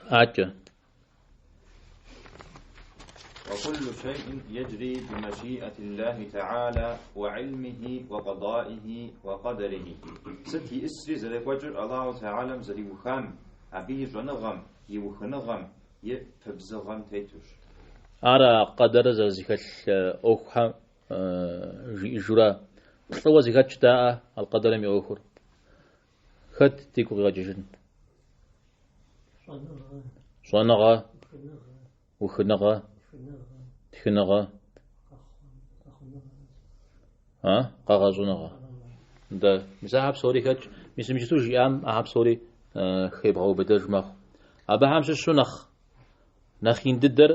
Акӏэ. وكل شيء يجري بمشيئة الله تعالى وعلمه وقضائه وقدره. Сыт иӏысри зэрекӏуэкӏыр Аллаху Тэхьэлам зэриухам, абы и щӏэныгъэм, и ухыныгъэм, и пыбзыгъэм тетущ. Ар а къэдэрыр зэрызэхэлъ ӏуэхухэм жиӏэжурэ, плӏыуэ зэхэтщ жытӏаӏэ аль-къэдэрым и ӏуэхур. Хэт дигу къигъэкӏыжын? Щӏэныгъэ, ухыныгъэ, тхыныгъэ, а къэгъэщӏыныгъэ. Дэ, мис ахэр псори хэтщ. Мис иджыпсту жиӏам ахэр псори хебгъэубыдэж мэхъу. Абыхэм щыщу нэхъ нэхъ ин дыдэр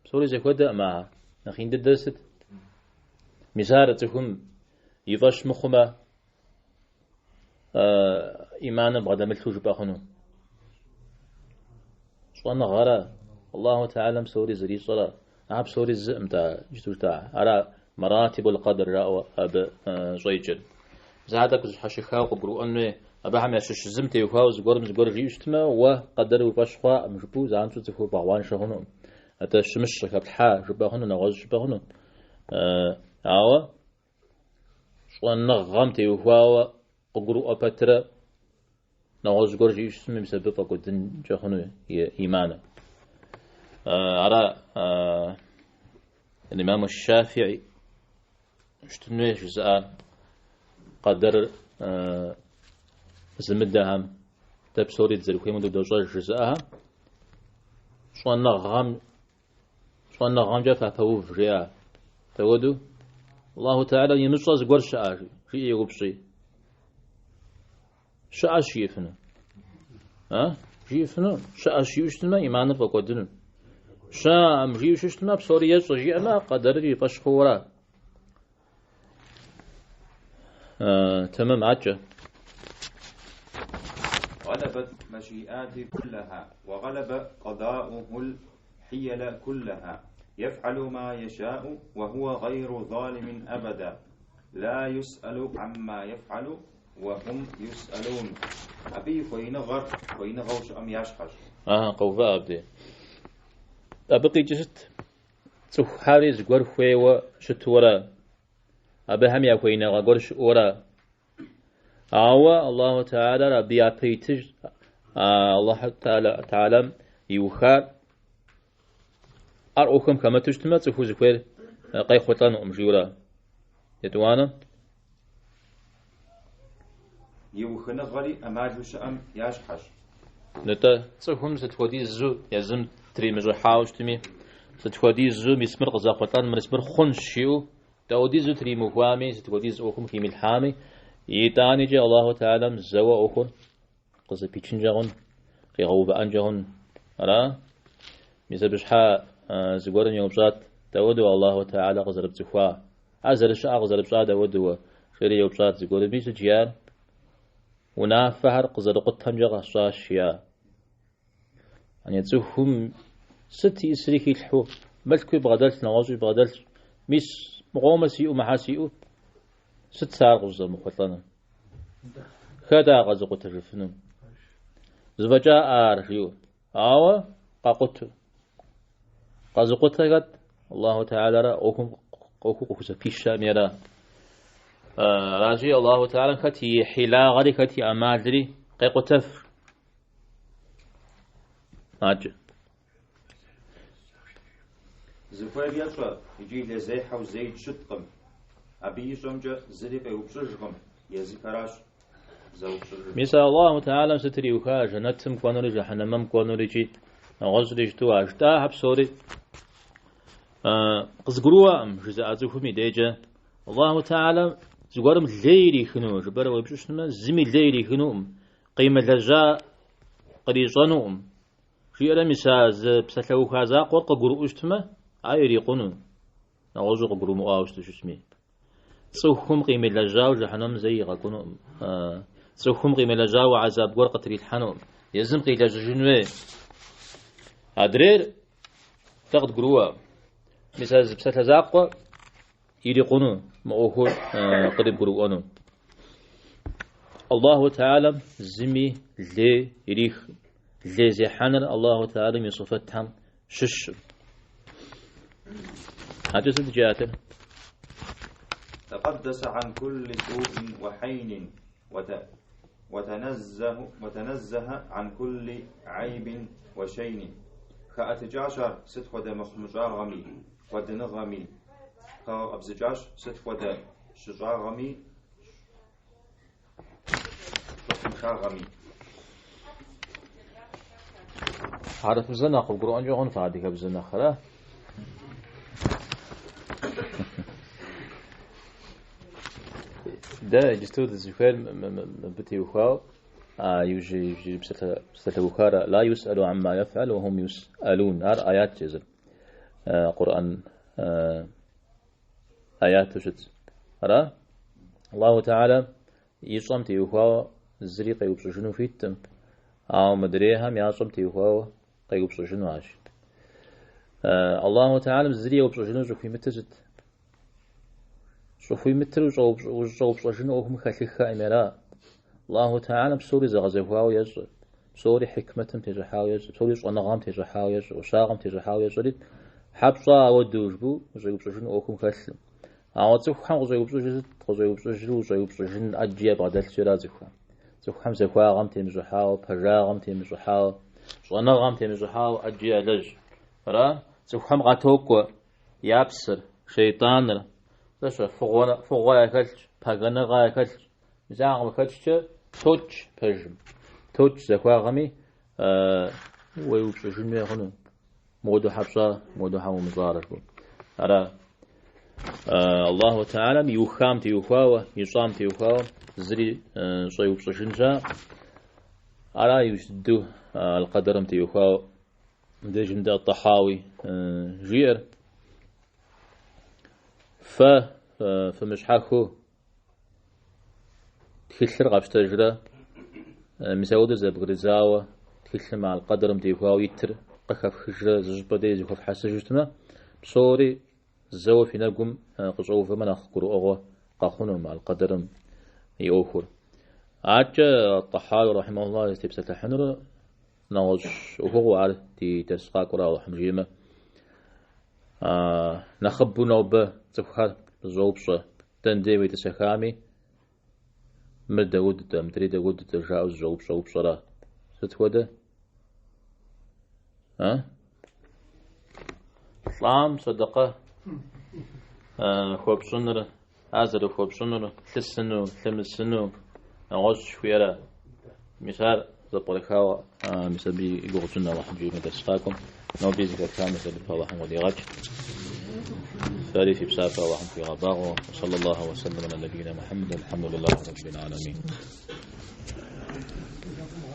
псори зэхуэдэкъым ахэр. Нэхъ ин дыдэр сыт? Мис ар цӏыхум и фӏэщ мыхъумэ, иманыр бгъэдэмылъу жыпӏэ хъуну. Щӏэныгъэрэ, Аллаху Тэхьэлам псори зэрищӏэрэ, ар псори зыӏым та жыту жытӏа. Ара маратибул къэдр жаӏэу абы щӏеджэр. Зы тӏэкӏу зыщхьэщыхауэ къыбгурыӏуэн хуей, абыхэм ящыщ зым теухуауэ зыгуэрым зыгуэр жиӏэу щытмэ, уэ къэдэр уи фӏэщ хъуакъым жыпӏэу занщӏэу цӏыхур бгъэкъуаншэ хъунукъым. Атӏэ щымыщ къыхэплъхьа жыпӏэ хъуну, нэгъуэщӏ жыпӏэ хъуну. Ауэ щӏэныгъэм теухуауэ къыгурыӏуэ пэтрэ нэгъуэщӏ зыгуэр жиӏэу щытмэ, мис абы фӏэкӏуэдынкӏэ хъуну и иманыр. Ара имам Шафии щытын хуейщ жызыӏар къэдэрыр зымыдэхэм, дэ псори дызэрыхуейм хуэдэу дощӏэж жызыӏэхэм, щӏэныгъэм Щӏэныгъэмкӏэ фапэув, жеӏэ. Дауэду? Аллаху Тэхьэлам имыщӏэ зыгуэр щыӏэ, жиӏэ еупщӏи. Щыӏэщ жиӏэфыну. А? Жиӏэфыну? Щыӏэщ жиӏэу щытмэ, иманыр фӏэкӏуэдыну. Щыӏэм жиӏэу щытмэ, псори ещӏэ жиӏэмэ, къэдэрыр и фӏэщ хъууэра. Тэмэм акӏэ. غلبت مشيئاته كلها وغلب قضاؤه الحيل كلها يفعل ما يشاء وهو غير ظالم أبدا لا يسأل عما يفعل وهم يسألون. Абы и хуеиныгъэр хуеиныгъэу щыӏэм ящхьэщ. Ага, къэувыӏэ абдей. Абы къикӏыр сыт? Цӏыхухэри зыгуэр хуейуэ щытуэрэ, абыхэм я хуеиныгъэ гуэр щыӏэуэрэ. Ауэ Аллаху Тэхьэлар абы япэ итыж, Аллаху Тэхьэлам иухар ар ӏуэхум хэмыту щытмэ, цӏыхур зыхуейр къехъулӏэнукъым, жиӏэурэ. Етӏуанэ. И ухыныгъэри ӏэмалу щыӏэм ящхьэщ. Нтӏэ, цӏыхум сыт хуэдизу езым тримыщӏыхьауэ щытми, сыт хуэдизу мис мыр къызэхъулӏэн, мис мыр хъунщ жиӏэу, дауэдизу тримыхуами, сыт хуэдиз ӏуэхум химылъхьами, итӏаникӏи Аллаху Тэхьэлам зэуэ ӏуэхур къызэпичынкӏэ хъун, къигъэувыӏэнкӏэ хъун. Ара? Мис абы щхьа зыгуэрым еупщӏат, дауэдэу Аллаху Тэхьэлэ къызэрыпцӏыхуа? Ар зэрыщыӏэр къызэрыпщӏа дауэдэу уэ? Жери еупщӏат зыгуэрми, сыт жиӏар? Унафэхэр къызэрыкъутэмкӏэ къэсщӏащ, жиӏа. Ани цӏыхум сыт иӏысри хилъхьэу, мылъкуи бгъэдэлъ, нэгъуэщӏи бгъэдэлъщ. Мис мы къомыр сиӏэу, мыхьэр сиӏэу, сыт сэ ар къыщӏызэмыхъулӏэнур? Хэт ар къэзыкъутэжыфынур? Зэфӏэкӏа ар, жиӏэу. Ауэ къакъутэу. Къэзыкъутэр хэт? Аллаху Тэхьэлара ӏуэхум ӏуэху къыхузэпищэми ара. Аращи, Аллаху Тэхьэлам хэт и хьилагъэри, хэт и ӏэмалри къекъутэф. Акӏэ. Зыхуейр ещӏэ икӏи лейзехьэу зэи щыткъым. Абы ищӏэмкӏэ зыри къеупщӏыжкъым, езыхэращ зэупщӏыжыр. Мис Аллаху Тэхьэлам сытыр иуха, жэнэтым кӏуэнури, жэхьэнэмэм кӏуэнури икӏи нэгъуэщӏри жытӏэу а жытӏахэр псори къызгурыӏуэкъым, жызыӏэ цӏыхум и дежкӏэ Аллаху Тэхьэлам зыгуэрым лей ирихыну, жыпӏэрэ уеупщӏу щытмэ, зыми лей ирихынукъым, къимылэжьа кърищӏэнукъым. Жиӏэрэ мис а зы псалъэуха закъуэр къыгурыӏуэу щытмэ, ар ирикъуну, нэгъуэщӏу къыгурымыӏуауэ щыту щытми. Цӏыхум къимылэжьауэ жыхьэнэмэм зэи игъэкӏуэнукъым. Цӏыхум къимылэжьауэ гӏэзаб гуэр къытрилъхьэнукъым. Езым къилэжьыжын хуей. Адрейр дэ къыдгурыӏуэ. Мис а зы псалъэ закъуэ ирикъуну мы ӏуэхур кърибгурыӏуэну. Аллаху Тэхьэлам зыми лей ирих. Лей зехьэныр Аллаху Теалэм и сыфэтхэм щыщщ. Адэкӏэ сыт жиӏатыр? تقدس عن كل سوء وحين وتنزه عن كل عيب وشين. Хэӏэтыкӏащ ар сыт хуэдэ мыхъумыщӏагъэми, кӏуэдыныгъэми, хэгъэкъэбзыкӏащ сыт хуэдэ щыщӏагъэми, щӏыхьыншагъэми. Хьэрыпыбзэ нэхъ къыбгурыӏуэнкӏэ хъун фэ адыгэбзэ нэхърэ? Дэ иджысту дызыхуейр мыбы теухуауэ иужьрей псалъэухар لا يسأل عما يفعل وهم يسألون. Ар аят езыр. Къурӏэн аяту щытщ. Ара? Аллаху Теала ищӏэм теухуауэ зыри къеупщӏыжыну хуиткъым, ауэ мыдрейхэм ящӏэм теухуауэ къеупщӏыжыну арщ. Аллаху Теалэм зыри еупщӏыжыну щӏыхуимытыр сыт? Щӏыхуимытыр ущӏэупщӏэжыну ӏуэхум хэлъыххэкъыми ара. Аллаху Теалэм псори зэгъэзэхуауэ ещӏэ, псори хьикмэтым тещӏыхьауэ ещӏэ, псори щӏэныгъэм тещӏыхьауэ ещӏэ, ӏущагъым тещӏыхьауэ ещӏэри, хьэ пщӏа ауэдэу жыпӏэу ущӏеупщӏыжыну ӏуэхум хэлъым. Ауэ цӏыхухэм къыщӏеупщӏыжыр сыт? Къыщӏеупщӏыжыр ущӏеупщӏыжын ӏэджи ябгъэдэлъщи ара цӏыхухэм. Цӏыхухэм захуагъэм темыщӏыхьауэ, пэжагъэм темыщӏыхьауэ, щӏэныгъэм темыщӏыхьауэ ӏэджи ялэжь. Ара? Цӏыхухэм къатокӏуэ я псэр, шейтӏаныр, зэщэ фыгъуэ яхэлъщ, пагэныгъэ яхэлъщ. Мис ахэр къыхэкӏкӏэ токӏ пэжым, токӏ захуагъэми уеупщӏыжын хуей хъуну. Мыуэду хьэ пщӏа, мыуэду хьэ умыщӏарэ жыпӏэу. Ара? Аллаху Теалэм иухам теухуауэ, ищӏам теухуауэ зыри щӏеупщӏыжын щыӏэкъым. Ара иужь дыдэу аль-Къэдэрым теухуауэ мыбдежым дэ Тӏэхьауи жиӏэр. Фэ фымыщхьэхыу тхылъыр къэфщтэжрэ, мис ауэдэу зэбгрыдзауэ тхылъым аль-Къэдэрым теухуауэ итыр къыхэфхыжрэ зыщӏыпӏэ дей зэхуэфхьэсыжу щытмэ, псори зэуэ фи нэгум къыщӏэувэмэ нэхъ гурыӏуэгъуэ къэхъуну мы аль-Къэдэрым и ӏуэхур. Адэкӏэ Тӏэхьауи рахьимэхуллах зытепсэлъыхьынур нэгъуэщӏ ӏуэхугъуэ ар ди дерс къакӏуэрэ Алыхьым жиӏэмэ. Нэхъыбэу нобэ цӏыхухэр зыщӏэупщӏэ, дэнэ дей уетӏысэхами, мыр дауэдэ, мыдрей дауэдэ жаӏэу зыщӏэупщӏэ упщӏэра. Сыт хуэдэ? А? Лӏам сэдэкъэ хуэпщӏыныр, ар зэрыхуэпщӏынур, лъысыну, лъымысыну, нэгъуэщӏ жыхуиӏэра. Мис ар зэпкърыхауэ, мис абы и гугъу тщӏын Алыхьым жиӏэмэ дерс къакӏуэм, ноби зэхэтхам и сэбэп Алыхьым къыдигъэкӏ. Фэри фи псапэ Алыхьым хуигъэбагъуэ. Саллаллаху уэсэллэм аля набийна Мухьэммэд, алхьэмдулиллахи раббил аламин.